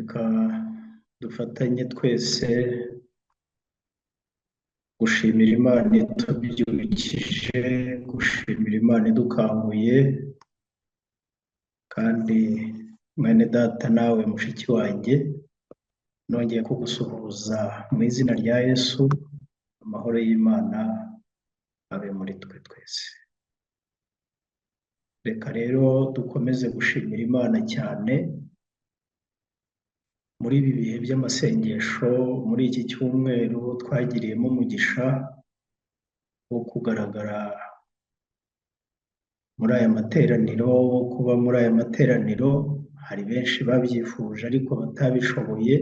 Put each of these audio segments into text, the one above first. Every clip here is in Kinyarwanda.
Reka dufatanye twese gushimira Imana itubyukije, gushimira Imana idukanguye, kandi mwene data nawe mushiki wanjye, nongeye kugusuhuza mu izina rya Yesu. Amahoro y'Imana abe muri twe twese. Reka rero dukomeze gushimira Imana cyane muri ibi bihe by'amasengesho, muri iki cyumweru twagiriyemo umugisha wo kugaragara muri aya materaniro, wo kuba muri aya materaniro. Hari benshi babyifuje ariko batabishoboye.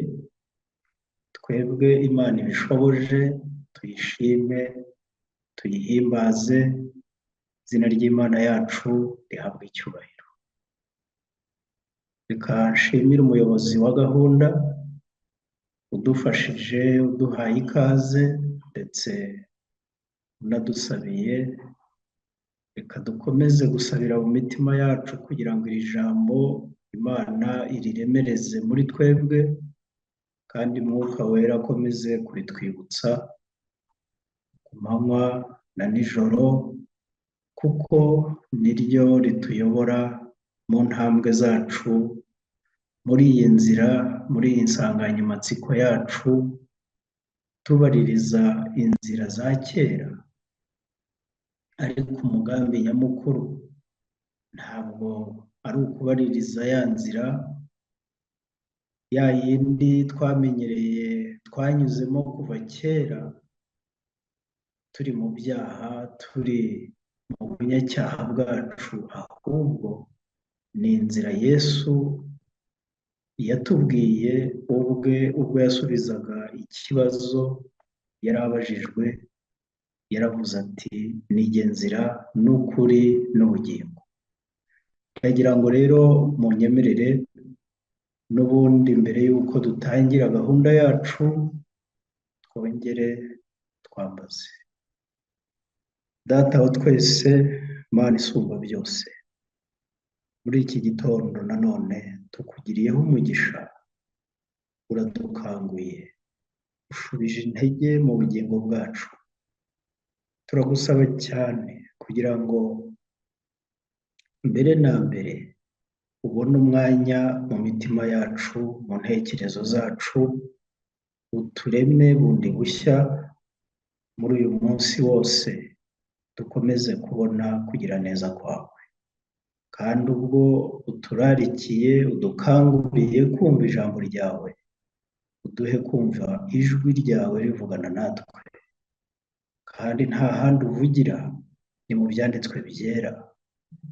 Twebwe Imana ibishoboje, tuyishime, tuyihimbaze, izina ry'Imana yacu rihabwe icyubahiro. Reka nshimire umuyobozi wa gahunda udufashije, uduhaye ikaze ndetse unadusabiye. Reka dukomeze gusabira mu mitima yacu kugira ngo iri jambo Imana iriremereze muri twebwe, kandi Mwuka Wera akomeze kuritwibutsa ku manywa na nijoro, kuko niryo rituyobora mu ntambwe zacu, muri iyi nzira, muri iyi nsanganyamatsiko yacu, tubaririza inzira za kera. Ariko umugambi nyamukuru ntabwo ari ukubaririza ya nzira ya yindi twamenyereye, twanyuzemo kuva kera, turi mu byaha, turi mu bunyacyaha bwacu, ahubwo ni inzira Yesu yatubwiye ubwe ubwo yasubizaga ikibazo yari abajijwe. Yaravuze ati: "Nijye nzira n'ukuri n'ubugingo." Ndagira ngo rero munyemerere n'ubundi, mbere y'uko dutangira gahunda yacu, twongere twambaze Data wa twese, Mana isumba byose. Muri iki gitondo nanone tukugiriyeho umugisha, uradukanguye, ushubije intege mu bugingo bwacu. Turagusaba cyane kugira ngo mbere na mbere ubone umwanya mu mitima yacu, mu ntekerezo zacu, utureme bundi bushya. Muri uyu munsi wose dukomeze kubona kugira neza kwawe, kandi ubwo uturarikiye, udukanguriye kumva ijambo ryawe, uduhe kumva ijwi ryawe rivugana natwe. Kandi nta handi uvugira, ni mu byanditswe byera.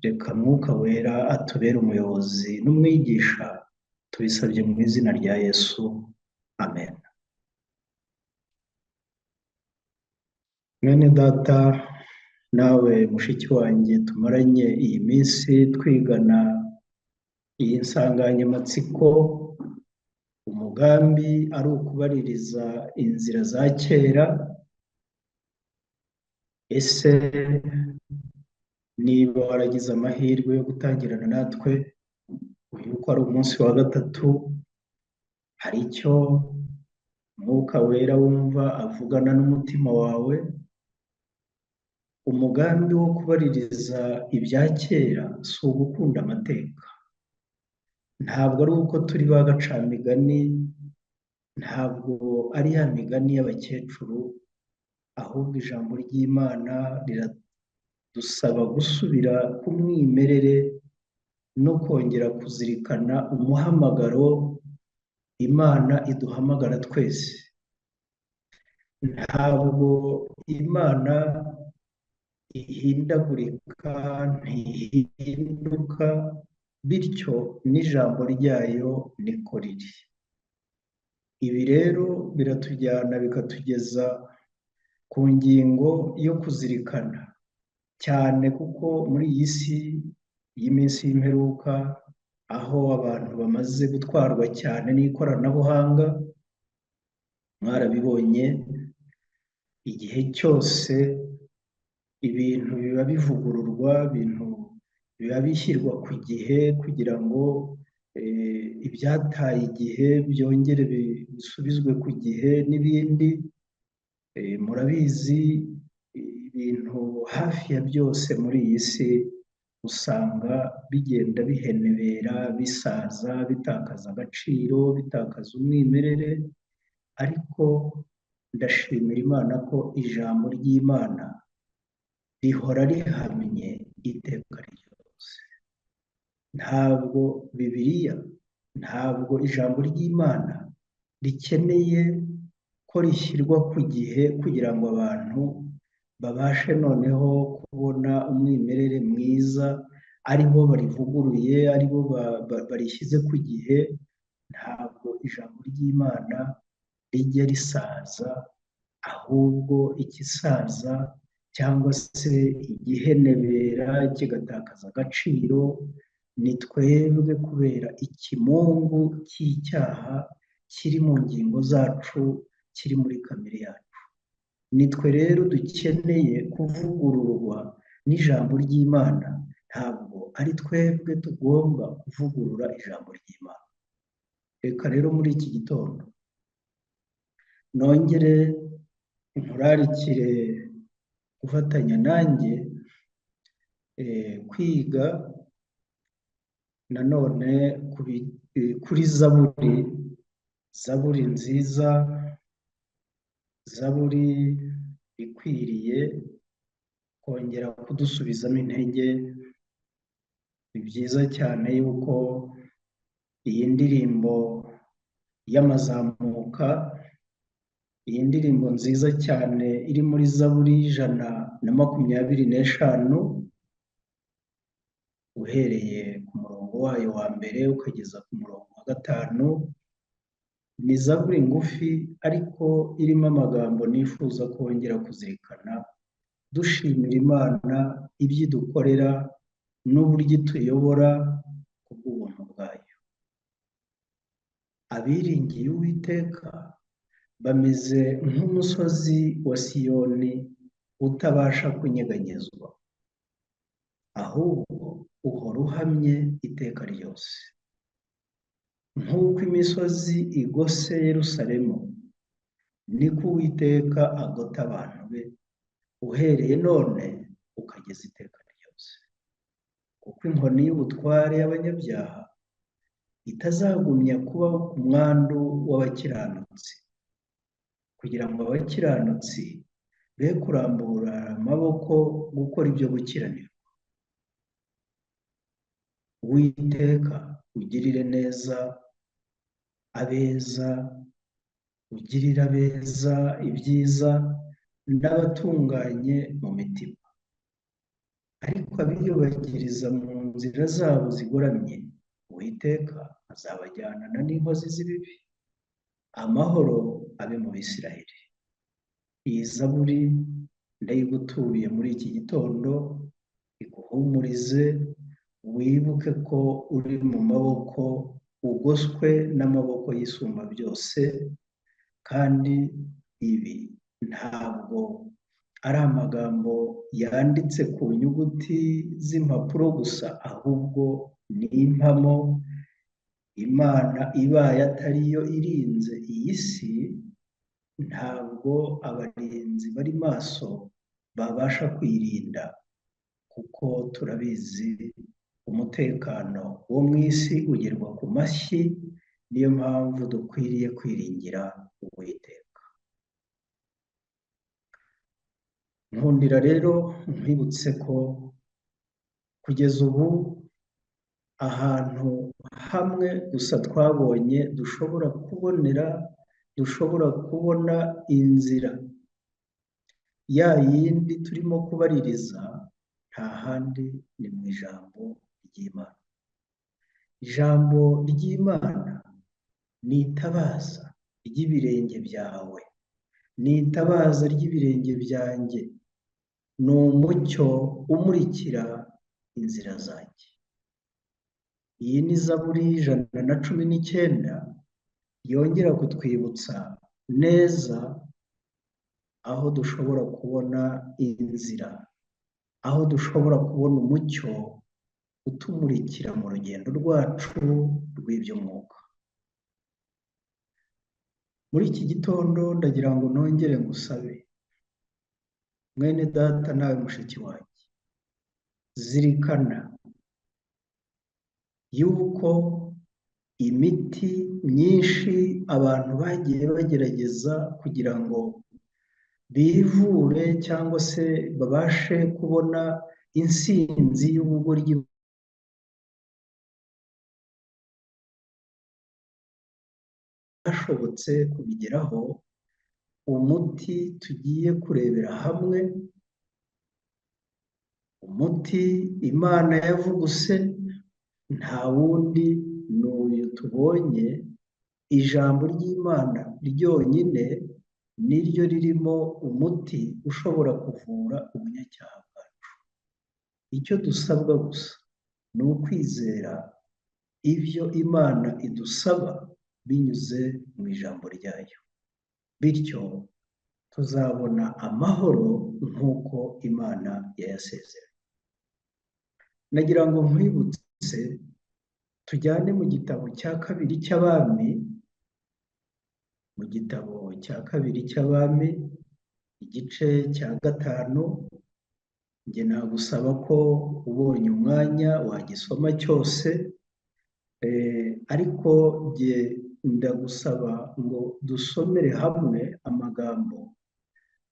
Reka Mwuka Wera atubere umuyobozi n'umwigisha. Tubisabye mu izina rya Yesu, amen. Mwene data nawe mushiki wanjye tumaranye iyi minsi twigana iyi nsanganyamatsiko, umugambi ari ukubaririza inzira za kera. Ese niba waragize amahirwe yo gutangirana natwe, uyu ko ari umunsi wa gatatu, hari icyo Mwuka Wera wumva avugana n'umutima wawe? Umugambi wo kubaririza ibya kera si ugukunda amateka, ntabwo ari uko turi ba gacamigani, ntabwo ari ya migani y'abakecuru, ahubwo ijambo ry'Imana riradusaba gusubira ku mwimerere no kongera kuzirikana umuhamagaro Imana iduhamagara twese. Ntabwo Imana ihindagurika, ntihinduka, bityo n'ijambo ryayo niko riri. Ibi rero biratujyana bikatugeza ku ngingo yo kuzirikana cyane, kuko muri iyi si y'iminsi y'imperuka, aho abantu bamaze gutwarwa cyane n'ikoranabuhanga, mwarabibonye, igihe cyose ibintu biba bivugururwa, ibintu biba bishyirwa ku gihe kugira ngo Ibyataye igihe byongere bisubizwe ku gihe n'ibindi. Murabizi, ibintu hafi ya byose muri iyi si usanga bigenda bihenebera, bisaza, bitakaza agaciro, bitakaza umwimerere, ariko ndashimira Imana ko ijambo ry'Imana rihora rihamye iteka ryose. Ntabwo Bibiliya, ntabwo ijambo ry'Imana rikeneye ko rishyirwa ku gihe kugira ngo abantu babashe noneho kubona umwimerere mwiza, aribo barivuguruye, aribo barishyize ku gihe. Ntabwo ijambo ry'Imana rijya risaza, ahubwo ikisaza cyangwa se igihenebera kigatakaza agaciro ni twebwe, kubera ikimungu cy'icyaha kiri mu ngingo zacu, kiri muri kamere yacu. Nitwe rero dukeneye kuvugururwa n'ijambo ry'Imana, ntabwo ari twebwe tugomba kuvugurura ijambo ry'Imana. Reka rero muri iki gitondo nongere nkurarikire gufatanya nanjye kwiga nanone kuri zaburi, zaburi nziza, zaburi ikwiriye kongera kudusubizamo intege. Ni byiza cyane yuko iyi ndirimbo y'amazamuka, iyi ndirimbo nziza cyane iri muri zaburi 125, uhereye ku murongo wayo wa mbere ukageza ku murongo wa 5, ni zaburi ngufi ariko irimo amagambo nifuza kongera kuzirikana, dushimira Imana ibyo idukorera n'uburyo ituyobora kubw'ubuntu bwayo. Abiringiye Uwiteka bameze nk'umusozi wa Siyoni utabasha kunyeganyezwa, ahubwo uhora uhamye iteka ryose. Nk'uko imisozi igose Yerusalemu, niko Uwiteka agota abantu be, uhereye none ukageza iteka ryose. Kuko inkoni y'ubutware y'abanyabyaha itazagumya kuba ku mwandu w'abakiranutsi, kugira ngo abakiranutsi be kurambura amaboko gukora ibyo gukiranirwa. Uwiteka ugirire neza abeza, ugirire abeza ibyiza n'abatunganye mu mitima. Ariko abiyubagiriza mu nzira zabo zigoramye, Uwiteka azabajyanana n'inkozi z'ibibi. Amahoro abe mu Bisirayeli. Iyi zaburi ndayigutuye muri iki gitondo, iguhumurize, wibuke ko uri mu maboko, ugoswe n'amaboko y'Isumba byose, kandi ibi ntabwo ari amagambo yanditse ku nyuguti z'impapuro gusa, ahubwo ni impamo. Imana ibaye atariyo irinze iyi si, ntabwo abarinzi bari maso babasha kuyirinda, kuko turabizi umutekano wo mu isi ugerwa ku mashyi. Niyo mpamvu dukwiriye kwiringira Uwiteka. Nkundira rero nkwibutse ko kugeza ubu ahantu hamwe gusa twabonye dushobora kubonera, dushobora kubona inzira ya yindi turimo kubaririza, nta handi ni mu ijambo ry'Imana. Ijambo ry'Imana ni itabaza ry'ibirenge byawe, ni itabaza ry'ibirenge byanjye, ni umucyo umurikira inzira zanjye. Iyi ni zaburi 119 yongera kutwibutsa neza aho dushobora kubona inzira, aho dushobora kubona umucyo utumurikira mu rugendo rwacu rw'iby'umwuka. Muri iki gitondo ndagira ngo nongere ngusabe, mwene data nawe mushiki wanjye, zirikana yuko imiti myinshi abantu bagiye bagerageza kugira ngo bivure cyangwa se babashe kubona intsinzi y'ubugoryi bashobotse kubigeraho, umuti tugiye kurebera hamwe, umuti Imana yavuguse nta wundi ni uyu tubonye, ijambo ry'Imana ryonyine niryo ririmo umuti ushobora kuvura ubunyacyaha bwacu. Icyo dusabwa gusa ni ukwizera ibyo Imana idusaba binyuze mu ijambo ryayo, bityo tuzabona amahoro nk'uko Imana yayasezeranye. Nagira ngo nkwibutse tujyane mu gitabo cya kabiri cy'Abami, mu gitabo cya kabiri cy'Abami igice cya 5. Njye nagusaba ko ubonye umwanya wagisoma cyose, ariko njye ndagusaba ngo dusomere hamwe amagambo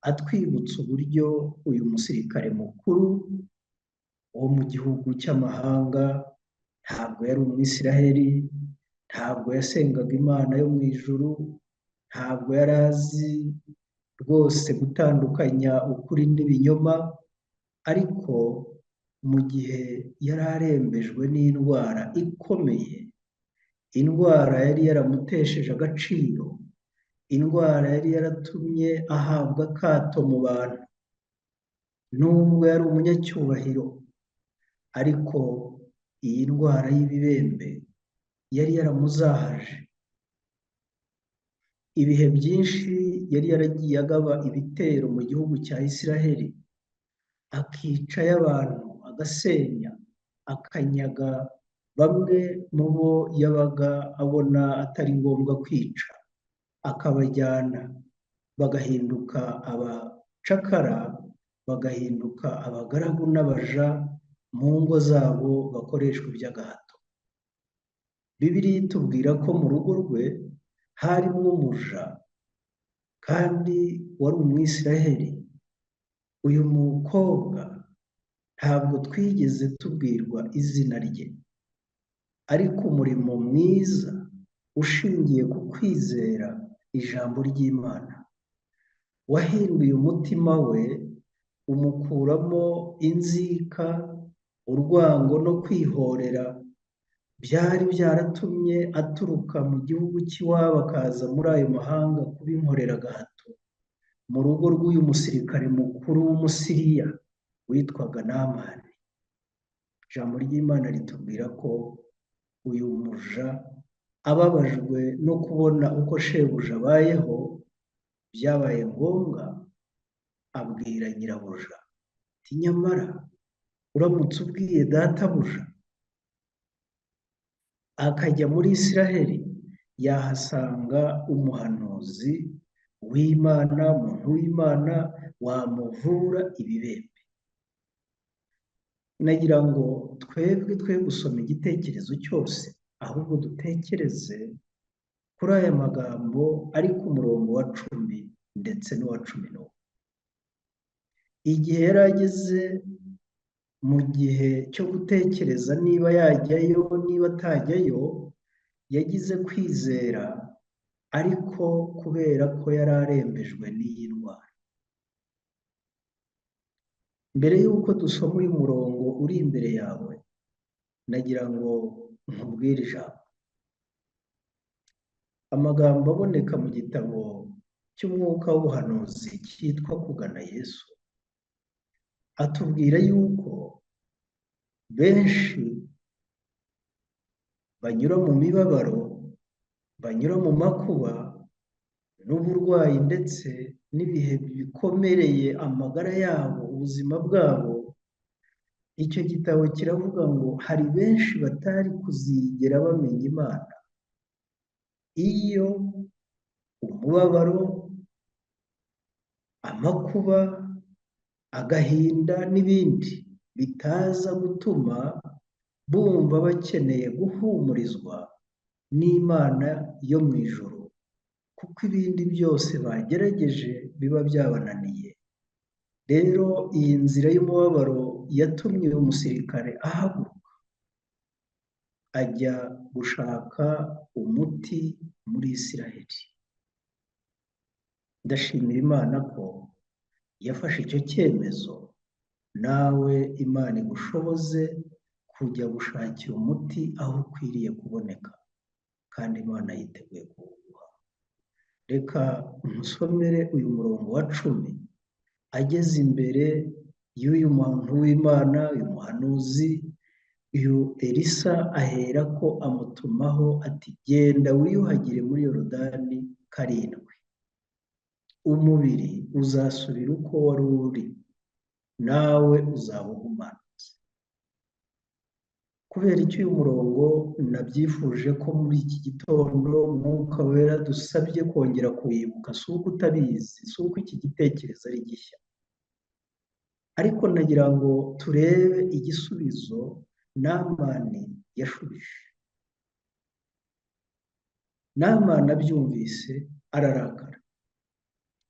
atwibutsa uburyo uyu musirikare mukuru wo mu gihugu cy'amahanga, ntabwo yari umwisiraheli, ntabwo yasengaga Imana yo mu ijuru, ntabwo yari azi rwose gutandukanya ukuri n'ibinyoma, ariko mu gihe yari arembejwe n'indwara ikomeye, indwara yari yaramutesheje agaciro, indwara yari yaratumye ahabwa akato mu bantu, nubwo yari umunyacyubahiro, ariko iyi ndwara y'ibibembe yari yaramuzahaje. Ibihe byinshi yari yaragiye agaba ibitero mu gihugu cya Isiraheli, akicayo abantu, agasenya, akanyaga bamwe mu bo yabaga abona atari ngombwa kwica, akabajyana bagahinduka abacakara, bagahinduka abagaragu n'abaja mu ngo zabo bakoreshwa iby'agahato. Bibiliya itubwira ko mu rugo rwe harimo umuja kandi wari umwisiraheli. Uyu mukobwa ntabwo twigeze tubwirwa izina rye, ariko umurimo mwiza ushingiye ku kwizera ijambo ry'Imana wahinduye umutima we, umukuramo inzika, urwango no kwihorera byari byaratumye aturuka mu gihugu cy'iwabo akaza muri ayo mahanga kubinkorera agahato, mu rugo rw'uyu musirikare mukuru w'Umusiriya witwaga Namani. Ijambo ry'Imana ritubwira ko uyu muja ababajwe no kubona uko shebuja abayeho, byabaye ngombwa abwira nyirabuja ati: nyamara uramutse ubwiye databuja akajya muri Isiraheli, yahasanga umuhanuzi w'Imana, umuntu w'Imana wamuvura ibibembe. Nagira ngo twebwe twe gusoma igitekerezo cyose, ahubwo dutekereze kuri aya magambo ari ku murongo wa 10 ndetse n'uwa 11. Igihe yari ageze mu gihe cyo gutekereza niba yajyayo niba atajyayo, yagize kwizera, ariko kubera ko yari arembejwe n'iyi ndwara. Mbere y'uko dusoma uyu murongo uri imbere yawe, nagira ngo nkubwire ijambo. Amagambo aboneka mu gitabo cy'umwuka w'ubuhanuzi cyitwa Kugana Yesu, atubwira yuko benshi banyura mu mibabaro, banyura mu makuba n'uburwayi ndetse n'ibihe bikomereye amagara yabo, ubuzima bwabo, Icyo gitabo kiravuga ngo hari benshi batari kuzigera bamenya Imana iyo umubabaro, amakuba, agahinda n'ibindi bitaza gutuma bumva bakeneye guhumurizwa n'Imana yo mu ijuru, kuko ibindi byose bagerageje biba byabananiye. Rero iyi nzira y'umubabaro yatumye uyu musirikare ahaguruka ajya gushaka umuti muri Isiraheli. Ndashimira Imana ko yafashe icyo cyemezo, nawe Imana igushoboze kujya gushakira umuti aho ukwiriye kuboneka, kandi Imana yiteguye kuwuguha. Reka nkusomere uyu murongo wa 10. Ageze imbere y'uyu muntu w'Imana, uyu muhanuzi, uyu Elisa, ahera ko amutumaho ati: genda wiyuhagire muri Yorodani 7, umubiri uzasubira uko wari uri, nawe uzaba uhumanutse. Kubera icyo uyu murongo nabyifuje ko muri iki gitondo Mwuka Wera dusabye kongera kuwibuka, si uko utabizi, si uko iki gitekerezo ari gishya, ariko nagira ngo turebe igisubizo Namani yashubije. Namani abyumvise ararakara,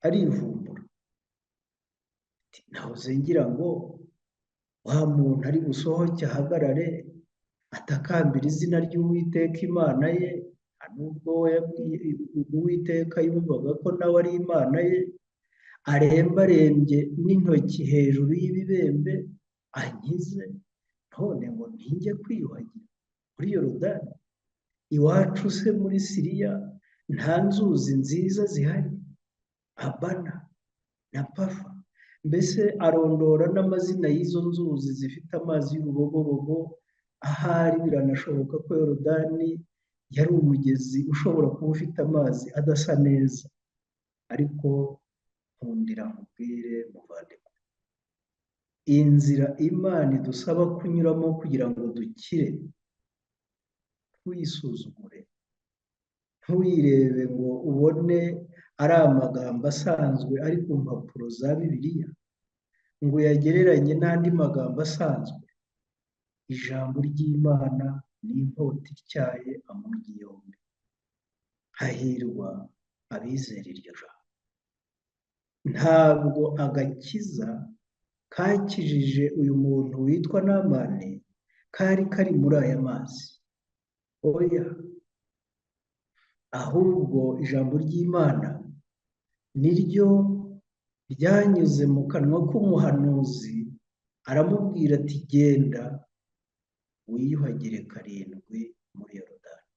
arivumbura, nahoze ngira ngo wa muntu ari busohoke ahagarare atakambira izina ry'Uwiteka Imana ye, nubwo Uwiteka yumvaga ko nawe ari Imana ye, arembarembye n'intoki hejuru y'ibibembe ankize, none ngo ntinge kwiyuhagira muri Yorodani? Iwacu se muri Siriya nta nzuzi nziza zihari, Abana na Pafa? Mbese arondora n'amazina y'izo nzuzi zifite amazi y'urubogobogo. Ahari biranashoboka ko Yorodani yari umugezi ushobora kuba ufite amazi adasa neza, ariko nkundira nkubwire muvandimwe, inzira Imana idusaba kunyuramo kugira ngo dukire, ntuyisuzugure, ntuyirebe ngo ubone ari amagambo asanzwe ari ku mpapuro za Bibiliya, ngo uyagereranye n'andi magambo asanzwe. Ijambo ry'Imana ni inkota ityaye amugi yombi, hahirwa abizera iryo jambo. Ntabwo agakiza kakijije uyu muntu witwa Namani kari kari muri aya mazi, oya, ahubwo ijambo ry'Imana niryo ryanyuze mu kanwa k'umuhanuzi, aramubwira ati genda wiyuhagire 7 muri Yorodani.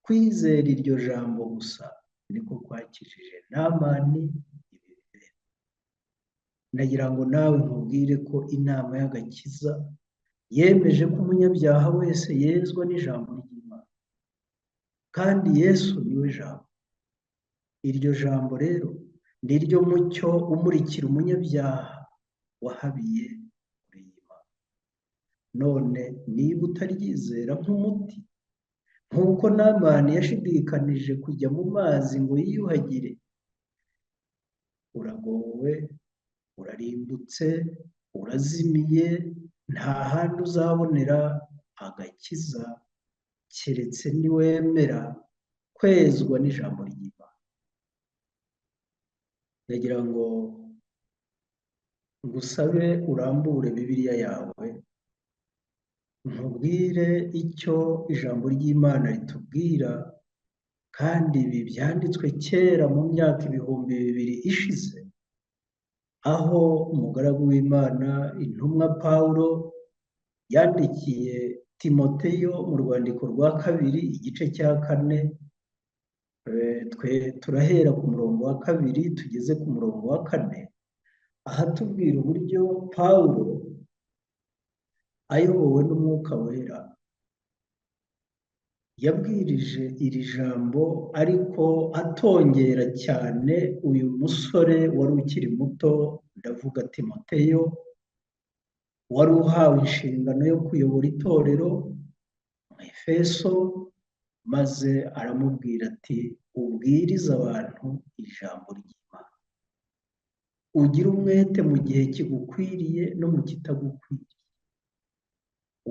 Kwizera iryo jambo gusa niko kwakijije Namani ibibembe. Ndagira ngo nawe nkubwire ko inama y'agakiza yemeje ko umunyabyaha wese yezwa n'ijambo ry'Imana, kandi Yesu niwe jambo. Iryo jambo rero niryo mucyo umurikira umunyabyaha wahabiye kuri iyi Mana. None niba utaryizera nk'umuti, nk'uko Namani yashidikanije kujya mu mazi ngo yiyuhagire, uragowe, urarimbutse, urazimiye, nta handi uzabonera agakiza keretse niwemera kwezwa n'ijambo ry'Imana. Ndagira ngo ngusabe urambure Bibiliya yawe, nkubwire icyo ijambo ry'Imana ritubwira, kandi ibi byanditswe kera mu myaka 2000 ishize, aho umugaragu w'Imana intumwa Pawulo yandikiye Timoteyo mu rwandiko rwa 2 igice cya 4, twe turahera ku murongo wa 2 tugeze ku murongo wa 4, ahatubwira uburyo Pawulo ayobowe n'Umwuka Wera yabwirije iri jambo, ariko atongera cyane uyu musore wari ukiri muto, ndavuga Timoteyo, wari uhawe inshingano yo kuyobora itorero mu Efeso, maze aramubwira ati ubwirize abantu ijambo ry'Imana, ugire umwete mu gihe kigukwiriye no mu kitagukwiriye,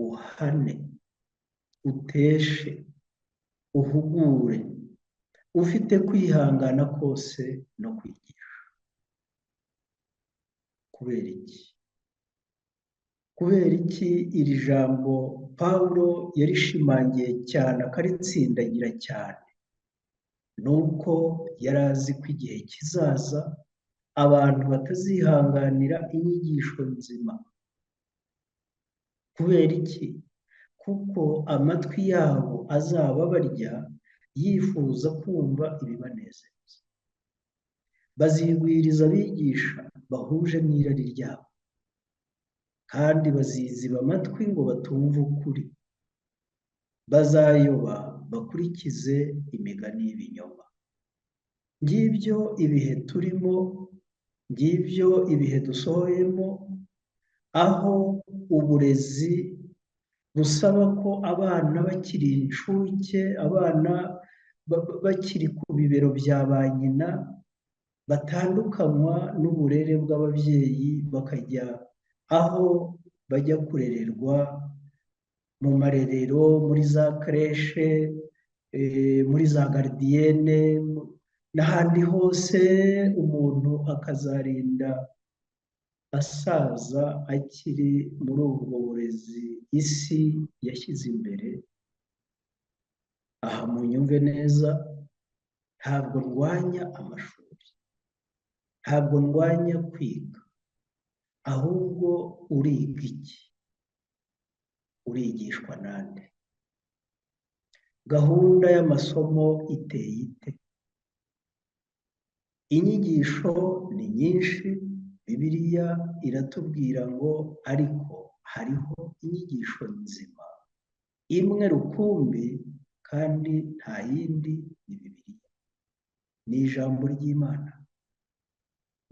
uhane, uteshe, uhugure, ufite kwihangana kose no kwigisha. Kubera iki? Kubera iki iri jambo Pawulo yarishimangiye cyane akaritsindagira cyane? Ni uko yari azi ko igihe kizaza abantu batazihanganira inyigisho nzima. Kubera iki? Kuko amatwi yabo azaba abarya yifuza kumva ibibanezeza. Bazigwiriza abigisha bahuje n'irari ryabo, kandi baziziba amatwi ngo batumve ukuri. Bazayoba bakurikize imigani y'ibinyoma. Ngibyo ibihe turimo, ngibyo ibihe dusohoyemo, aho uburezi busaba ko abana bakiri incuke, abana bakiri ku bibero bya ba nyina, batandukanywa n'uburere bw'ababyeyi, bakajya aho bajya kurererwa mu marerero, muri za crèche, muri za gardienne n'ahandi hose, umuntu akazarinda asaza akiri muri ubwo burezi isi yashyize imbere. Aha munyumve neza, ntabwo ndwanya amashuri, ntabwo ndwanya kwiga, ahubwo uriga iki? Urigishwa nande? Gahunda y'amasomo iteye ite? Inyigisho ni nyinshi, Bibiliya iratubwira ngo ariko hariho inyigisho nzima imwe rukumbi, kandi nta yindi, ni Bibiliya, ni ijambo ry'Imana.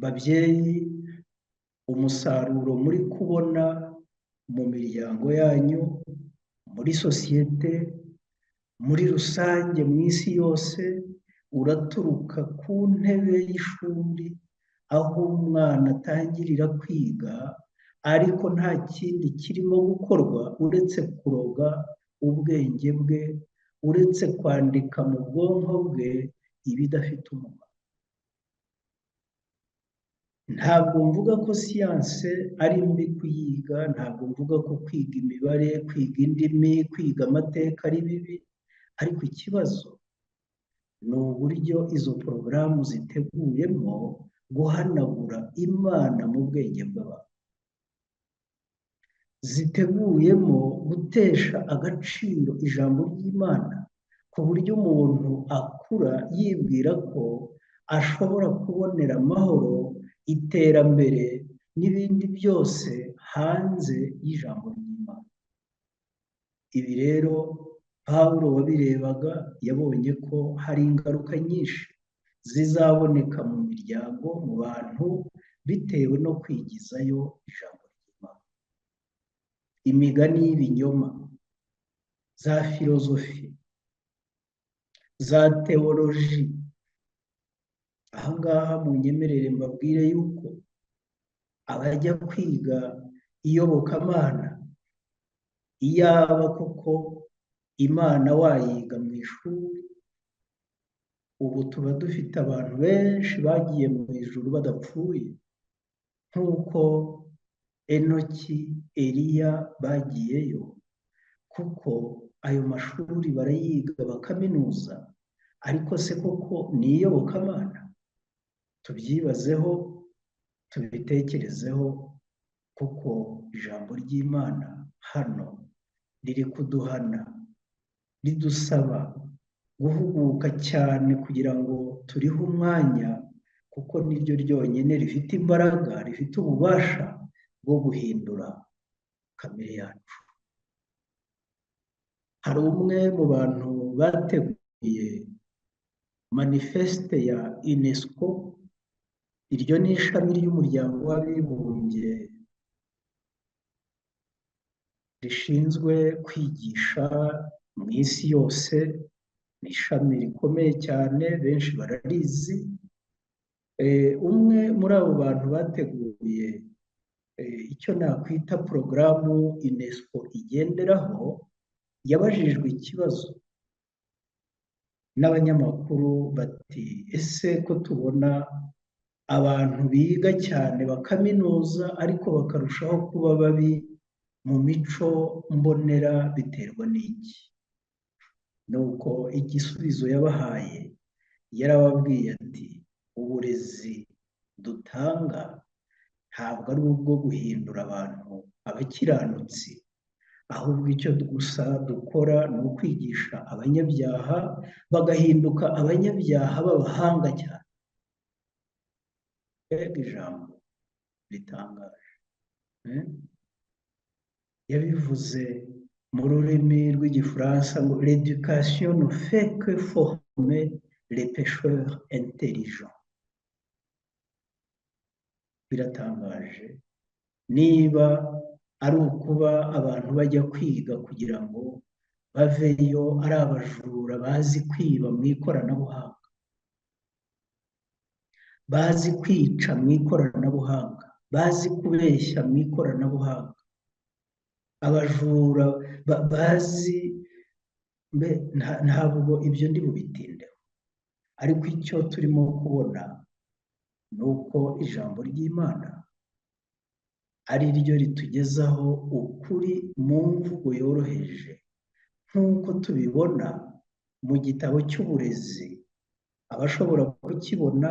Babyeyi, umusaruro muri kubona mu miryango yanyu, muri sosiyete, muri rusange mu isi yose, uraturuka ku ntebe y'ishuri, aho umwana atangirira kwiga, ariko nta kindi kirimo gukorwa uretse kuroga ubwenge bwe, uretse kwandika mu bwonko bwe ibidafite umumaro. Ntabwo mvuga ko siyanse ari mbi kuyiga, ntabwo mvuga ko kwiga imibare, kwiga indimi, kwiga amateka ari bibi, ariko ikibazo ni uburyo izo porogaramu ziteguyemo guhanagura Imana mu bwenge bw'abantu, ziteguyemo gutesha agaciro ijambo ry'Imana, ku buryo umuntu akura yibwira ko ashobora kubonera amahoro, iterambere n'ibindi byose hanze y'ijambo ry'Imana. Ibi rero Pawulo wabirebaga yabonye ko hari ingaruka nyinshi zizaboneka mu miryango, mu bantu, bitewe no kwigizayo ijambo ry'Imana. Imigani y'ibinyoma, za filozofi, za tewoloji. Aha ngaha munyemerere mbabwire yuko abajya kwiga iyobokamana, iyaba koko Imana wayiga mu ishuri, ubu tuba dufite abantu benshi bagiye mu ijuru badapfuye, nk'uko Enoki, Eliya bagiyeyo, kuko ayo mashuri barayiga bakaminuza, ariko se koko ni iyobokamana? Tubyibazeho, tubitekerezeho, kuko ijambo ry'Imana hano riri kuduhana, ridusaba guhuguka cyane kugira ngo turihe umwanya, kuko niryo ryonyine rifite imbaraga, rifite ububasha bwo guhindura kamere yacu. Hari umwe mu bantu bateguye manifeste ya UNESCO, iryo ni ishami ry'umuryango w'abibumbye rishinzwe kwigisha mu isi yose, ni ishami rikomeye cyane, benshi bararizi. Umwe muri abo bantu bateguye icyo nakwita porogaramu UNESCO igenderaho, yabajijwe ikibazo n'abanyamakuru bati: "Ese ko tubona abantu biga cyane bakaminuza ariko bakarushaho kuba babi mu mico mbonera, biterwa n'iki?" Nuko igisubizo yabahaye, yarababwiye ati: "Uburezi dutanga ntabwo ari ubwo guhindura abantu abakiranutsi, ahubwo icyo gusa dukora ni ukwigisha abanyabyaha bagahinduka abanyabyaha b'abahanga cyane." Mbega ijambo ritangaje! Yabivuze mu rurimi rw'Igifaransa ngo: "L'éducation ne fait que former les pécheurs intelligents." Biratangaje niba ari ukuba abantu bajya kwiga kugira ngo baveyo ari abajura bazi kwiba mu ikoranabuhanga, bazi kwica mu ikoranabuhanga, bazi kubeshya mu ikoranabuhanga, abajura bazi. Ntabwo ibyo ndi bubitindeho, ariko icyo turimo kubona ni uko ijambo ry'Imana ari ryo ritugezaho ukuri mu mvugo yoroheje, nk'uko tubibona mu gitabo cy'uburezi. Abashobora kukibona,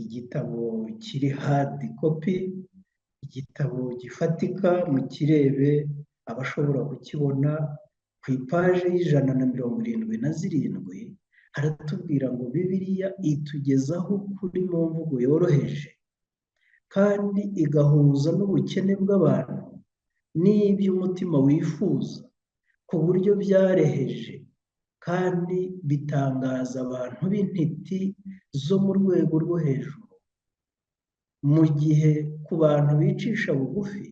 igitabo kiri hard copy, igitabo gifatika, mukirebe. Abashobora kukibona, ku ipaje y'177 haratubwira ngo: "Bibiliya itugezaho ukuri mu mvugo yoroheje kandi igahuza n'ubukene bw'abantu n'iby'umutima wifuza, ku buryo byareheje kandi bitangaza abantu b'intiti zo mu rwego rwo hejuru, mu gihe ku bantu bicisha bugufi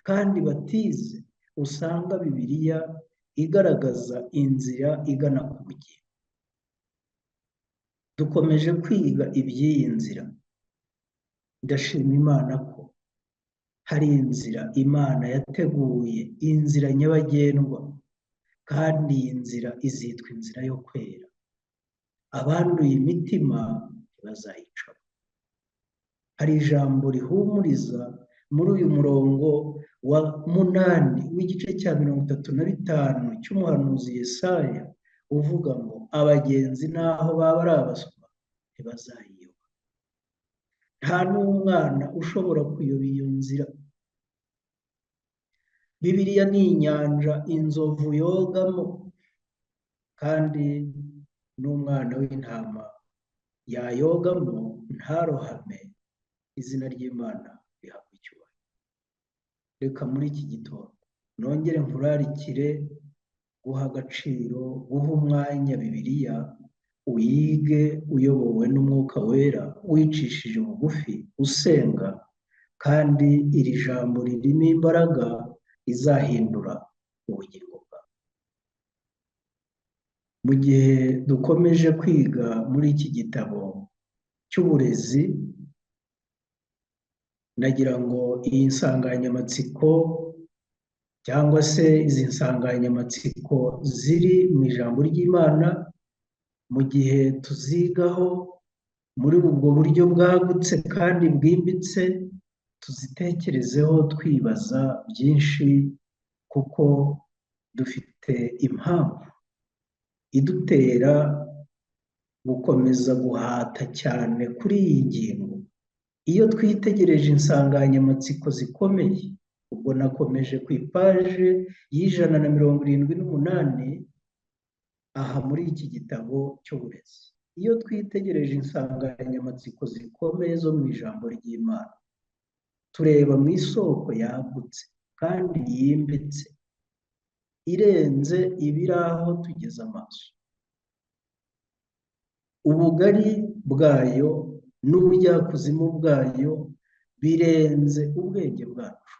kandi batize usanga Bibiliya igaragaza inzira igana ku bugingo." Dukomeje kwiga iby'iyi nzira. Ndashima Imana ko hari inzira Imana yateguye, inzira nyabagendwa, kandi iyi nzira izitwa inzira yo kwera. Abanduye imitima ntibazayicamo. Hari ijambo rihumuriza muri uyu murongo wa 8 w'igice cya 35 cy'umuhanuzi Yesaya, uvuga ngo: "Abagenzi n'aho baba ari abaswa ntibazayiyoba." Nta n'umwana ushobora kuyoba iyo nzira. Bibiliya ni inyanja inzovu yogamo, kandi n'umwana w'intama yayogamo ntarohame. Izina ry'Imana rihabwa icyubahiro. Reka muri iki gitondo nongere nkurarikire guha agaciro, guha umwanya Bibiliya, uyige uyobowe n'Umwuka Wera, wicishije bugufi, usenga, kandi iri jambo ririmo imbaraga izahindura ubugingo bwawe. Mu gihe dukomeje kwiga muri iki gitabo cy'uburezi, nagira ngo iyi nsanganyamatsiko cyangwa se izi nsanganyamatsiko ziri mu ijambo ry'Imana, mu gihe tuzigaho muri ubwo buryo bwagutse kandi bwimbitse, tuzitekerezeho twibaza byinshi, kuko dufite impamvu idutera gukomeza guhata cyane kuri iyi ngingo. Iyo twitegereje insanganyamatsiko zikomeye, ubwo nakomeje ku ipaje y'178 aha muri iki gitabo cy'uburezi, iyo twitegereje insanganyamatsiko zikomeye zo mu ijambo ry'Imana, tureba mu isoko yagutse kandi yimbitse, irenze ibiri aho tugeze amaso. Ubugari bwayo n'ubujyakuzimu bwayo birenze ubwenge bwacu.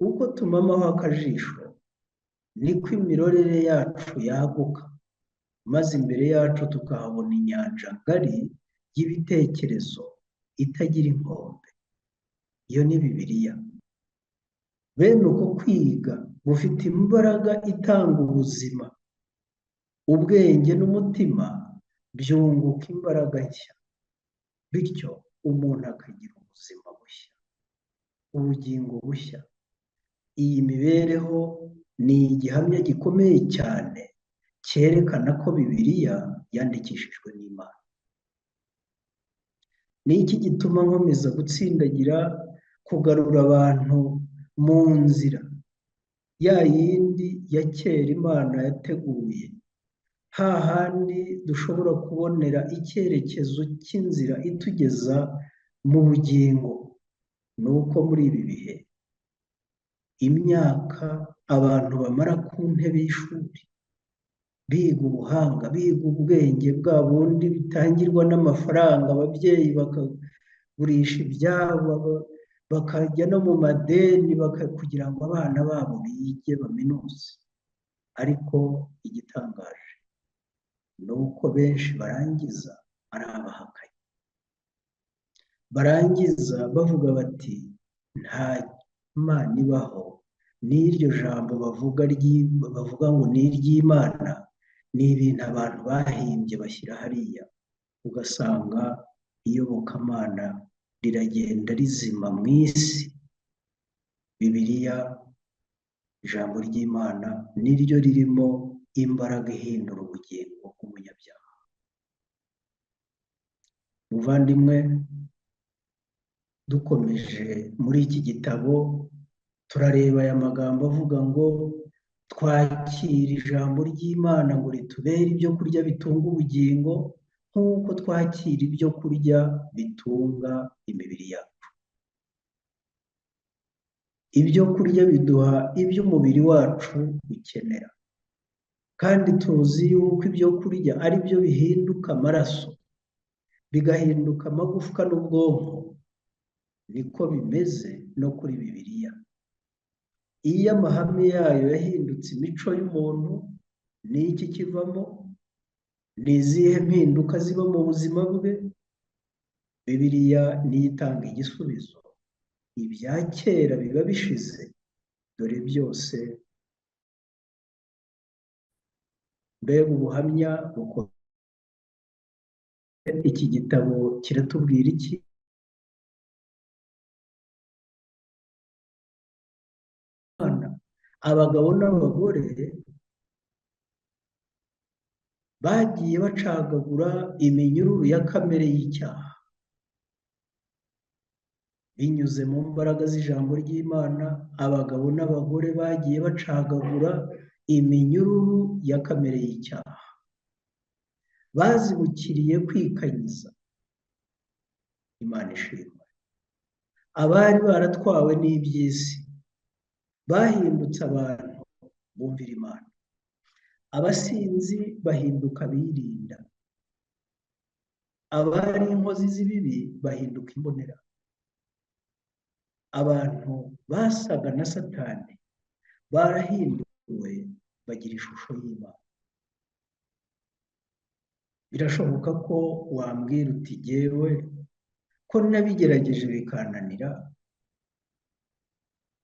Uko tumamaho akajisho niko imirorere yacu yaguka, maze imbere yacu tukahabona inyanja ngari y'ibitekerezo itagira inkombe. Iyo ni Bibiliya. Bene uko kwiga gufite imbaraga itanga ubuzima, ubwenge n'umutima byunguka imbaraga nshya, bityo umuntu akagira ubuzima bushya, ubugingo bushya. Iyi mibereho ni igihamya gikomeye cyane cyerekana ko Bibiliya yandikishijwe n'Imana. Ni iki gituma nkomeza gutsindagira kugarura abantu mu nzira ya yindi ya kera Imana yateguye, hahandi dushobora kubonera icyerekezo cy'inzira itugeza mu bugingo? Ni uko muri ibi bihe imyaka abantu bamara ku ntebe y'ishuri biga ubuhanga, biga ubwenge bwa bundi bitangirwa n'amafaranga, ababyeyi bakagurisha ibyabo, bakajya no mu madeni kugira ngo abana babo bige baminuze. Ariko igitangaje ni uko benshi barangiza ari abahakanyi, barangiza bavuga bati nta Mana ibaho, n'iryo jambo bavuga ngo ni iry'Imana, ni ibintu abantu bahimbye bashyira hariya, ugasanga iyobokamana riragenda rizima mu isi. Bibiliya, ijambo ry'Imana, niryo ririmo imbaraga ihindura ubugingo bw'umunyabyaha. Muvandimwe, dukomeje muri iki gitabo turareba aya magambo avuga ngo twakira ijambo ry'Imana ngo ritubere ibyo kurya bitunga ubugingo, nk'uko twakira ibyo kurya bitunga imibiri yacu. Ibyo kurya biduha ibyo umubiri wacu ukenera, kandi tuzi yuko ibyo kurya ari byo bihinduka amaraso, bigahinduka amagufwa n'ubwonko. Niko bimeze no kuri Bibiliya. Iyo amahame yayo yahindutse imico y'umuntu, ni iki kivamo? Ni izihe mpinduka ziba mu buzima bwe? Bibiliya niyo itanga igisubizo. Ibya kera biba bishize, dore byose. Mbega ubuhamya bukomeye! Iki gitabo kiratubwira iki? Abagabo n'abagore bagiye bacagagura iminyururu ya kamere y'icyaha binyuze mu mbaraga z'ijambo ry'Imana. Abagabo n'abagore bagiye bacagagura iminyururu ya kamere y'icyaha, bazibukiriye kwikanyiza. Imana ishimwe. Abari baratwawe n'iby'isi bahindutse abantu bumvira Imana. Abasinzi bahinduka birinda, abari inkozi z'ibibi bahinduka imbonera. Abantu basaga na Satani barahinduwe bagira ishusho y'Imana. Birashoboka ko wambwira uti jyewe ko nabigerageje bikananira.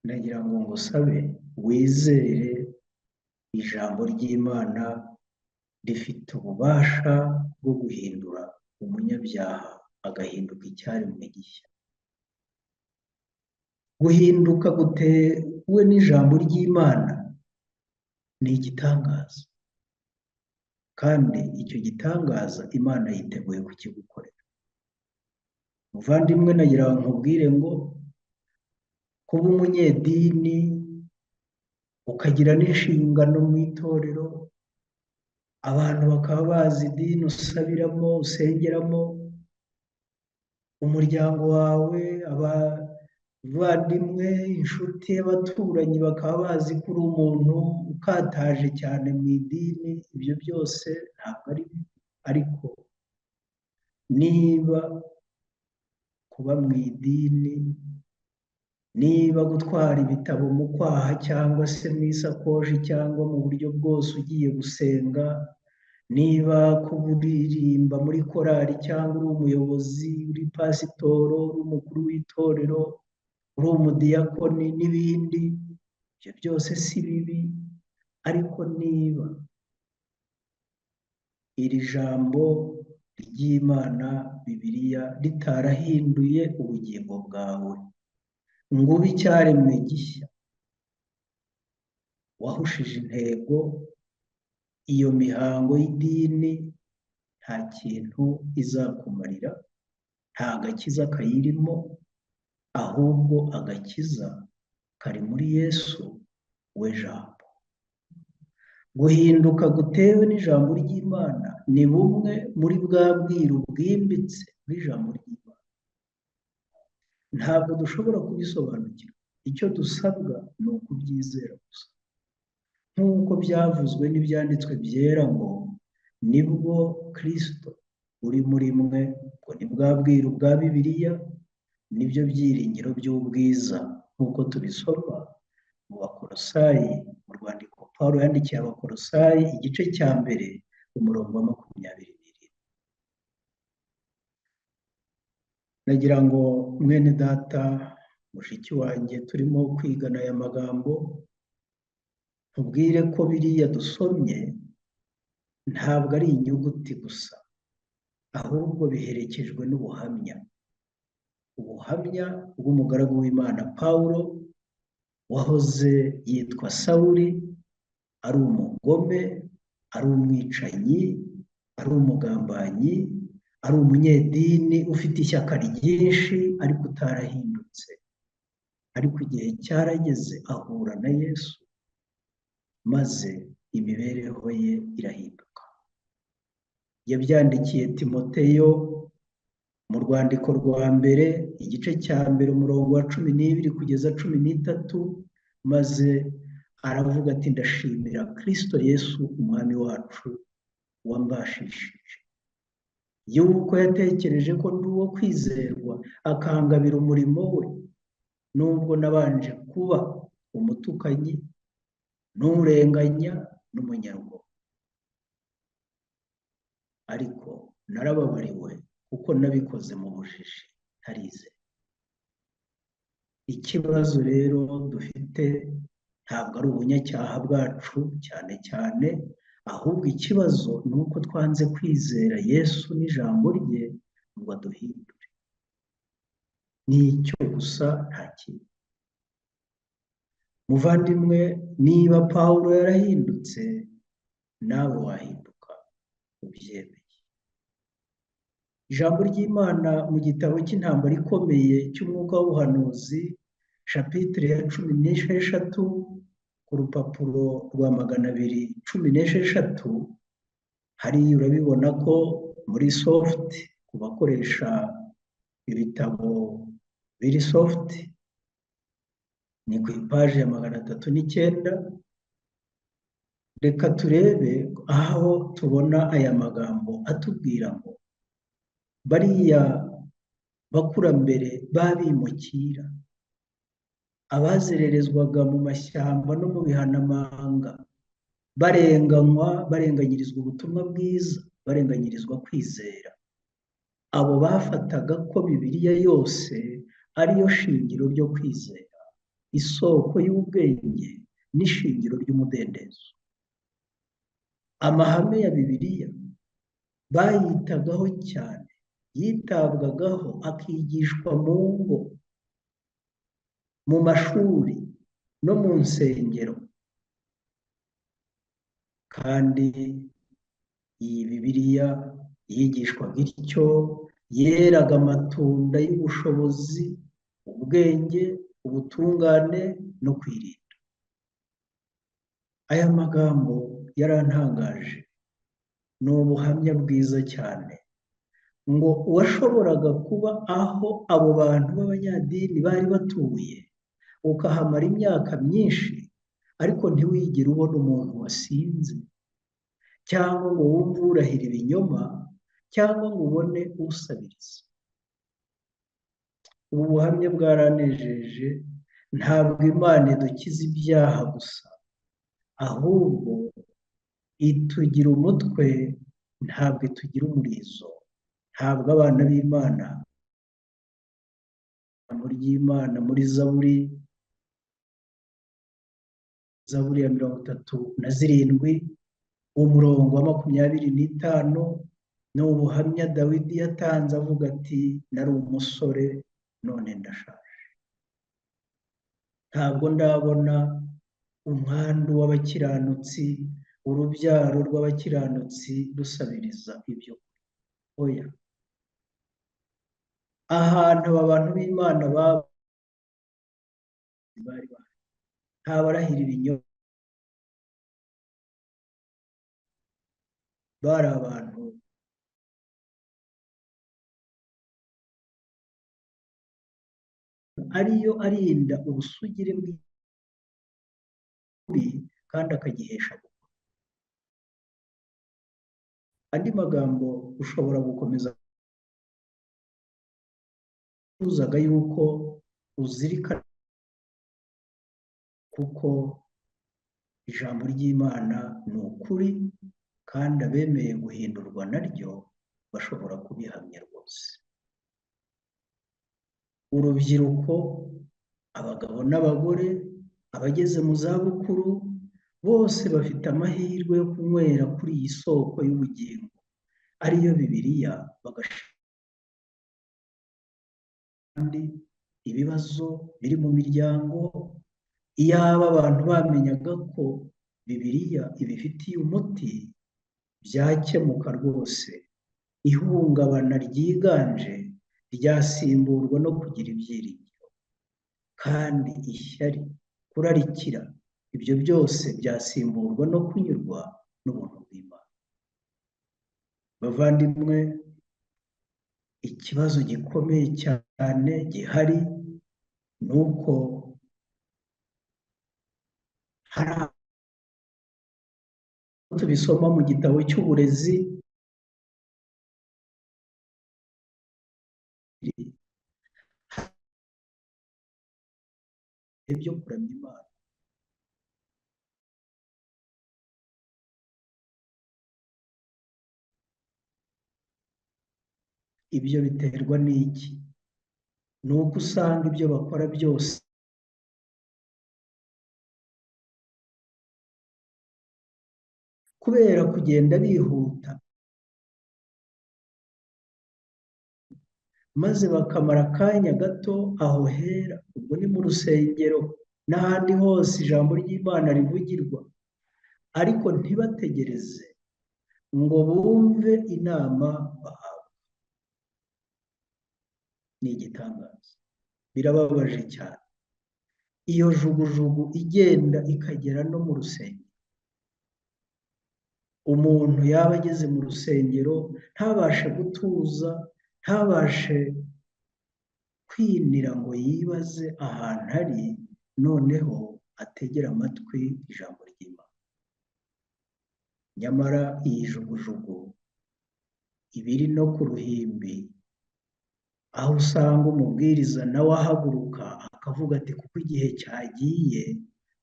Ndagira ngo ngusabe wizere ijambo ry'Imana rifite ububasha bwo guhindura umunyabyaha agahinduka icyaremwe gishya. Guhinduka gutewe n'ijambo ry'Imana ni igitangaza, kandi icyo gitangaza Imana yiteguye kukigukorera. Muvandimwe, nagira ngo nkubwire ngo kuba umunyedini ukagira n'inshingano mu itorero, abantu bakaba bazi idini usabiramo, usengeramo, umuryango wawe, abavandimwe, inshuti, abaturanyi bakaba bazi ko uri umuntu ukataje cyane mu idini, ibyo byose ntabwo ari bibi. Ariko niba kuba mu idini Niba gutwara ibitabo mu kwaha cyangwa se mu isakoshi cyangwa mu buryo bwose ugiye gusenga, niba kuririmba muri korali cyangwa uri umuyobozi, uri pasitoro, uri umukuru w'itorero, uri umudiyakoni n'ibindi, ibyo byose si bibi, ariko niba iri jambo ry'Imana Bibiliya ritarahinduye ubugingo bwawe ngo ube icyaremwe gishya, wahushije intego. Iyo mihango y'idini nta kintu izakumarira, nta gakiza kayirimo, ahubwo agakiza kari muri Yesu we Jambo. Guhinduka gutewe n'ijambo ry'Imana ni bumwe muri bwa bwiru bwimbitse bw'ijambo ry'Imana. Ntabwo dushobora kubisobanukirwa, icyo dusabwa ni ukubyizera gusa, nk'uko byavuzwe n'ibyanditswe byera ngo nibwo Kristo uri muri mwe, ngo ni bwa bwiru bwa Bibiliya, nibyo byiringiro by'ubwiza, nk'uko tubisoma mu Bakolosayi, mu rwandiko Pawulo yandikiye Abakolosayi igice cya 1 umurongo wa 27. Nagira ngo mwene data, mushiki wanjye turimo kwigana aya magambo, tubwire ko biriya dusomye ntabwo ari inyuguti gusa, ahubwo biherekejwe n'ubuhamya. Ubuhamya bw'umugaragu w'Imana Pawulo, wahoze yitwa Sawuli, ari umugome, ari umwicanyi, ari umugambanyi, ari umunyedini ufite ishyaka ryinshi ariko utarahindutse. Ariko igihe cyarageze ahura na Yesu, maze imibereho ye irahinduka. Yabyandikiye Timoteyo mu rwandiko rwa 1 igice cya 1 umurongo wa 12 kugeza 13, maze aravuga ati ndashimira Kristo Yesu umwami wacu wambashishije yuko yatekereje ko ndi uwo kwizerwa, akangabira umurimo we, nubwo nabanje kuba umutukanyi n'urenganya n'umunyarugomo, ariko narababariwe kuko nabikoze mu bujiji ntarize. Ikibazo rero dufite ntabwo ari ubunyacyaha bwacu cyane cyane, ahubwo ikibazo ni uko twanze kwizera Yesu n'ijambo rye ngo aduhindure. Nicyo gusa, nta kintu. Muvandimwe, niba Pawulo yarahindutse, nawe wahinduka ubyemeye. Ijambo ry'Imana mu gitabo cy'intambara ikomeye cy'umwuka w'ubuhanuzi, shapitire ya 16 ku rupapuro rwa 216, hariya urabibona ko muri soft, ku bakoresha ibitabo biri soft, ni ku ipaji ya 309. Reka turebe aho tubona aya magambo atubwira ngo bariya bakurambere b'abimukira, abazererezwaga mu mashyamba no mu bihanamanga, barenganywa, barenganyirizwa ubutumwa bwiza, barenganyirizwa kwizera, abo bafataga ko Bibiliya yose ariyo shingiro ryo kwizera, isoko y'ubwenge n'ishingiro ry'umudendezo. Amahame ya Bibiliya bayitagaho cyane, yitabwagaho akigishwa mu ngo, mu mashuri no mu nsengero. Kandi iyi Bibiliya yigishwaga ityo, yeraga amatunda y'ubushobozi, ubwenge, ubutungane no kwirinda. Aya magambo yarantangaje, ni ubuhamya bwiza cyane, ngo uwashoboraga kuba aho abo bantu b'abanyadini bari batuye, ukahamara imyaka myinshi, ariko ntiwigere ubona umuntu wasinze, cyangwa ngo wumve urahira ibinyoma, cyangwa ngo ubone usabiriza. Ubu buhamya bwaranejeje, Ntabwo Imana idukiza ibyaha gusa, ahubwo itugira umutwe, ntabwo itugira umurizo. Ntabwo abana b'Imana, ijambo ry'Imana muri Zaburi, Zaburi ya 37 umurongo wa 25, ni ubuhamya Dawidi yatanze avuga ati nari umusore none ndashaje, ntabwo ndabona umwandu w'abakiranutsi, urubyaro rw'abakiranutsi rusabiriza ibyo. Oya, ahantu aba bantu b'Imana bari bahari, ntabarahira ibinyoma, bari abantu ariyo arinda ubusugire bw'ukuri kandi akagihesha gukora. Andi magambo ushobora gukomeza uzaga yuko uzirikana, kuko ijambo ry'Imana ni ukuri, kandi abemeye guhindurwa naryo bashobora kubihamya rwose. Urubyiruko, abagabo n'abagore, abageze mu zabukuru, bose bafite amahirwe yo kunywera kuri iyi soko y'ubugingo ariyo Bibiliya, kandi ibibazo biri mu miryango, iyaba abantu bamenyaga ko Bibiliya ibifitiye umuti, byakemuka rwose. Ihungabana ryiganje ryasimburwa no kugira ibyiringiro, kandi ishyari, kurarikira, ibyo byose byasimburwa no kunyurwa n'ubuntu bw'Imana. Bavandimwe, ikibazo gikomeye cyane gihari ni uko hari tubisoma mu gitabo cy'uburezi, ibyo kuramya Imana. Ibyo biterwa n'iki? Ni uko usanga ibyo bakora byose kubera kugenda bihuta, maze bakamara akanya gato aho hera, ubwo ni mu rusengero n'ahandi hose ijambo ry'Imana rivugirwa, ariko ntibategereze ngo bumve inama bahabwa. Ni igitangaza, birababaje cyane. Iyo jugujugu igenda ikagera no mu rusengero, umuntu yaba ageze mu rusengero ntabashe gutuza, ntabashe kwinira ngo yibaze ahantu ari, noneho ategera amatwi ijambo ry'Imana. Nyamara iyi jugujugu ibiri no ku ruhimbi, aho usanga umubwiriza nawe ahaguruka akavuga ati kuko igihe cyagiye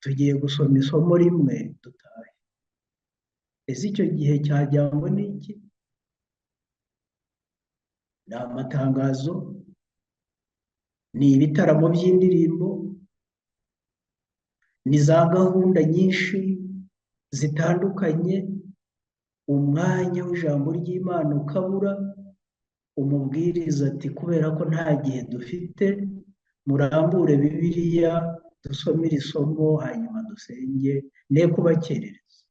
tugiye gusoma isomo rimwe dutahe. Ese icyo gihe cyajyangwa n'iki? Ni amatangazo, ni ibitaramo by'indirimbo, ni za gahunda nyinshi zitandukanye, umwanya w'ijambo ry'Imana ukabura. Umubwiriza ati kubera ko nta gihe dufite, murambure Bibiliya dusome iri somo hanyuma dusenge, ne kubakerereza.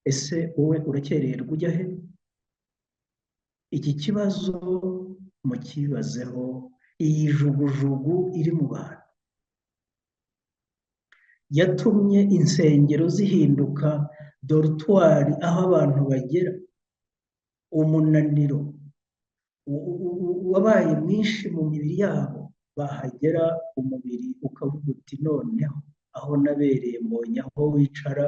Ese wowe urakererwa ujya he? Iki kibazo mukibazeho. Iyi jugujugu iri mu bantu yatumye insengero zihinduka dorutwari, aho abantu bagera. Umunaniro wabaye mwinshi mu mibiri yabo, bahagera umubiri ukavuga uti noneho aho nabereye mbonye aho wicara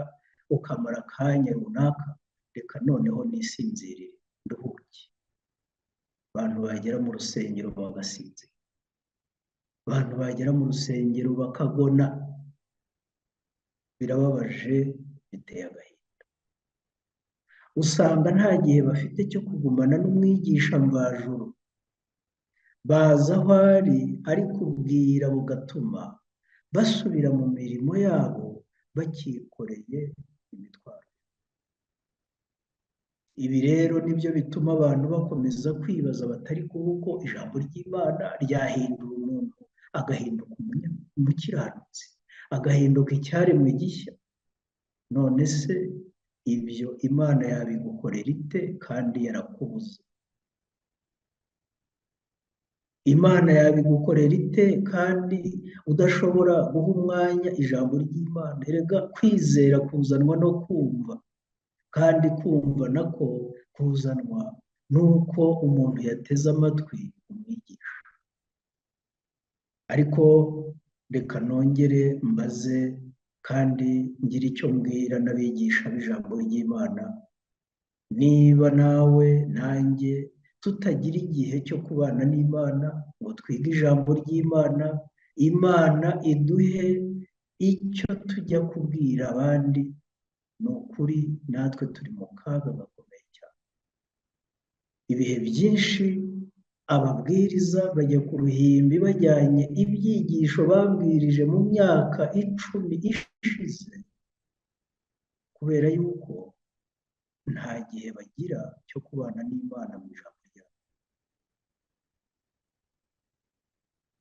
ukamara akanya runaka, reka noneho nisinzirire nduhuke. Abantu bagera mu rusengero bagasinzira. Abantu bagera mu rusengero bakagona. Birababaje, biteye agahinda. Usanga nta gihe bafite cyo kugumana n'umwigisha mvajuru. Baza aho ari ariko ubwira bugatuma basubira mu mirimo yabo bakikoreye imitwaro. Ibi rero nibyo bituma abantu bakomeza kwibaza batari kuko ijambo ry'Imana ryahindura umuntu agahinduka umukiranutsi, agahinduka icyaremwe gishya. None se ibyo Imana yabigukorera ite kandi yarakubuze? Imana yabigukorera ite kandi udashobora guha umwanya ijambo ry'Imana? Erega kwizera kuzanwa no kumva, kandi kumva nako kuzanwa nuko umuntu yateze amatwi umwigisha. Ariko reka nongere mbaze kandi ngire icyo mbwira n'abigisha b'ijambo ry'Imana. Niba nawe nanjye tutagira igihe cyo kubana n'Imana ngo twige ijambo ry'Imana, Imana iduhe icyo tujya kubwira abandi, ni ukuri natwe turi mu kaga gakomeye cyane. Ibihe byinshi ababwiriza bajya ku ruhimbi bajyanye ibyigisho babwirije mu myaka 10 ishize, kubera yuko nta gihe bagira cyo kubana n'Imana mu ijambo ryayo.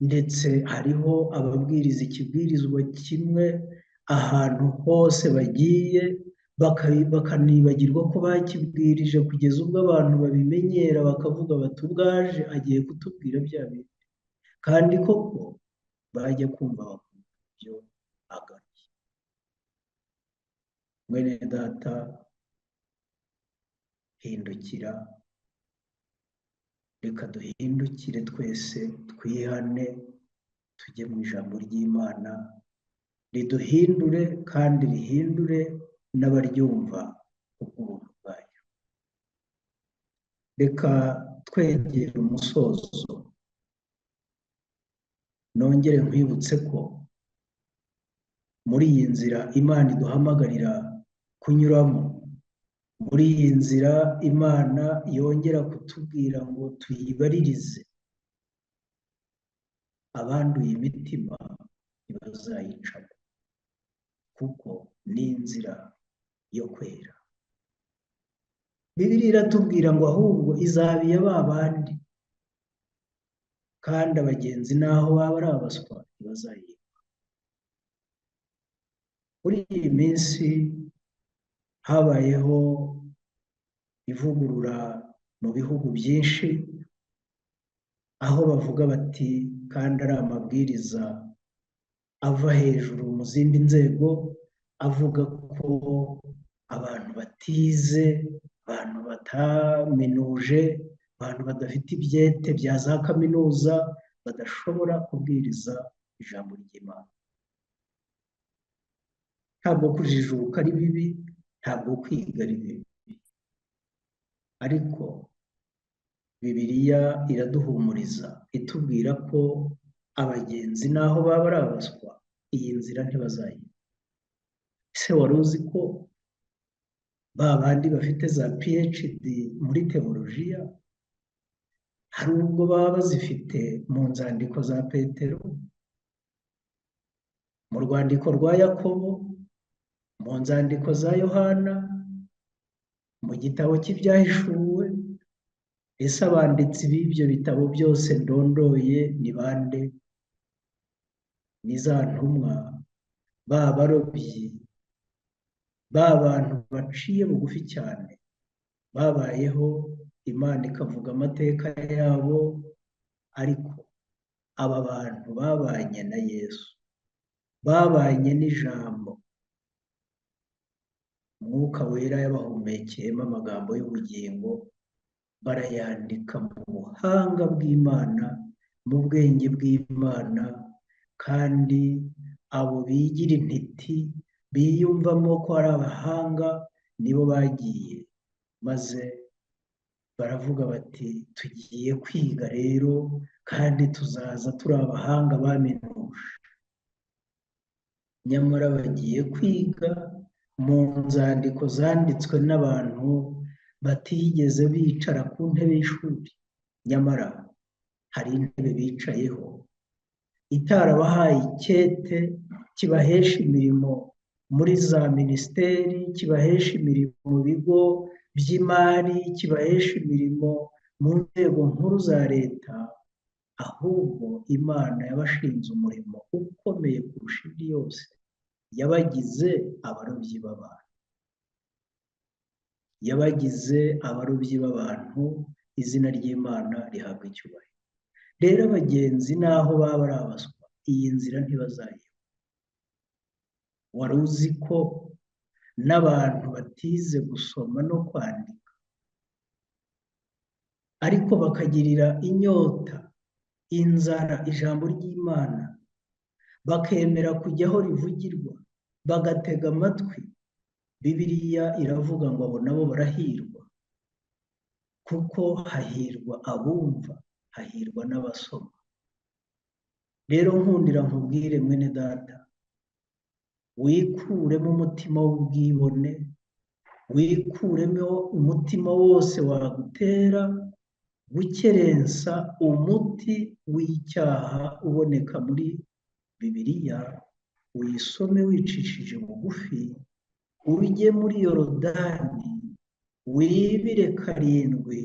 Ndetse hariho ababwiriza ikibwirizwa kimwe ahantu hose bagiye, bakanibagirwa ko bakibwirije kugeza ubwo abantu babimenyera bakavuga bati ubwaje agiye kutubwira bya bintu. Kandi koko bajya kumva bakumva ibyo agaruye. Mwene data, hindukira, reka duhindukire twese, twihane, tujye mu ijambo ry'Imana riduhindure kandi rihindure n'abaryumva ubw'ubuntu bwayo. Reka twegere umusozo, nongere nkwibutse ko muri iyi nzira Imana iduhamagarira kunyuramo, muri iyi nzira Imana yongera kutubwira ngo tuyibaririze, abanduye imitima ntibazayicamo, kuko ni inzira yo kwera. Bibiliya iratubwira ngo ahubwo izaba iya ba bandi, kandi abagenzi naho baba ari abaswa ntibazayiba. Muri iyi minsi habayeho ivugurura mu bihugu byinshi, aho bavuga bati kandi ari amabwiriza ava hejuru mu zindi nzego, avuga ko abantu batize, abantu bataminuje, abantu badafite ibyete bya za kaminuza badashobora kubwiriza ijambo ry'Imana. Ntabwo kujijuka ari bibi, ntabwo kwiga ari bibi, ariko Bibiliya iraduhumuriza itubwira ko abagenzi naho baba ari abaswa iyi nzira ntibazayiba. Ese wari uzi ko ba bandi bafite za PhD muri teolojiya hari ubwo baba bazifite mu nzandiko za Petero, mu rwandiko rwa Yakobo, mu nzandiko za Yohana, mu gitabo cy'Ibyahishuwe? Ese abanditsi b'ibyo bitabo byose ndondoye ni bande? Ni za ntumwa, ba barobyi, ba bantu baciye bugufi cyane, babayeho Imana ikavuga amateka yabo. Ariko aba bantu babanye na Yesu, babanye n'ijambo, Umwuka Wera yabahumekeyemo amagambo y'ubugingo, barayandika mu buhanga bw'Imana, mu bwenge bw'Imana, kandi abo bigira intiti biyumvamo ko ari abahanga nibo bagiye maze baravuga bati tugiye kwiga rero Kandi tuzaza turi abahanga baminuje. Nyamara bagiye kwiga mu nzandiko zanditswe n'abantu batigeze bicara ku ntebe y'ishuri. Nyamara hari intebe bicayeho itarabahaye icyete kibahesha imirimo muri za minisiteri, kibahesha imirimo mu bigo by'imari, kibahesha imirimo mu nzego nkuru za leta, ahubwo Imana yabashinze umurimo ukomeye kurusha indi yose, yabagize abarobyi b'abantu. Yabagize abarobyi b'abantu, izina ry'Imana rihabwa icyubahiro. Rero abagenzi naho baba ari abaswa, iyi nzira ntibazayiba. Wari uzi ko n'abantu batize gusoma no kwandika, ariko bakagirira inyota, inzara ijambo ry'Imana, bakemera kujya aho rivugirwa, bagatega amatwi, Bibiliya iravuga ngo abo nabo barahirwa, kuko hahirwa abumva, hahirwa n'abasoma. Rero nkundira nkubwire mwene data, wikuremo umutima w'ubwibone, wikuremo umutima wose wagutera gukerensa umuti w'icyaha uboneka muri Bibiliya, uyisome wicishije bugufi, ujye muri Yorodani wibire karindwi,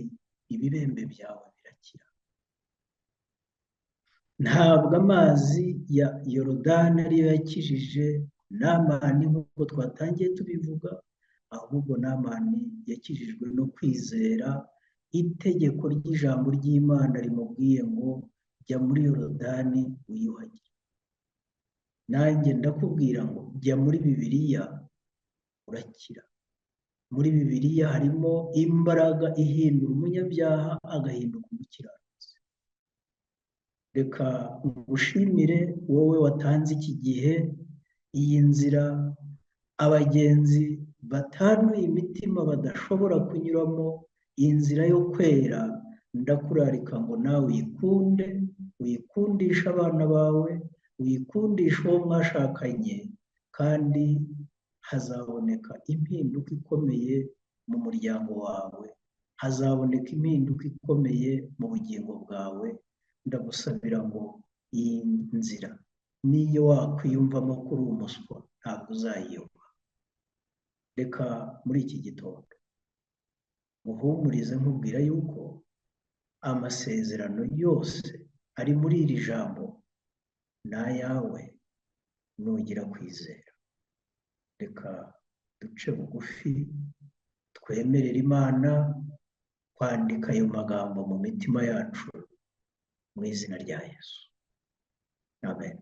ibibembe byawe birakira. Ntabwo amazi ya Yorodani ariyo yakijije Namani nk'uko twatangiye tubivuga, ahubwo Namani yakijijwe no kwizera itegeko ry'ijambo ry'Imana rimubwiye ngo jya muri Yorodani wiyuhagire. Nanjye ndakubwira ngo jya muri Bibiliya urakira. Muri Bibiliya harimo imbaraga ihindura umunyabyaha agahinduka umukiranutsi. Reka ngushimire wowe watanze iki gihe, iyi nzira abagenzi batanuye imitima badashobora kunyuramo, inzira yo kwera, ndakurarika ngo nawe uyikunde, uyikundishe abana bawe, uyikundishe uwo mwashakanye, kandi hazaboneka impinduka ikomeye mu muryango wawe, hazaboneka impinduka ikomeye mu bugingo bwawe. Ndagusabira ngo iyi nzira niyo wakwiyumvamo ko uri umuswa, ntabwo uzayiyoba. Reka muri iki gitondo muhumurize nkubwira yuko amasezerano yose ari muri iri jambo ni ayawe nugira kwizera. Reka duce bugufi, twemerere Imana kwandika ayo magambo mu mitima yacu, mu izina rya Yesu. Amen.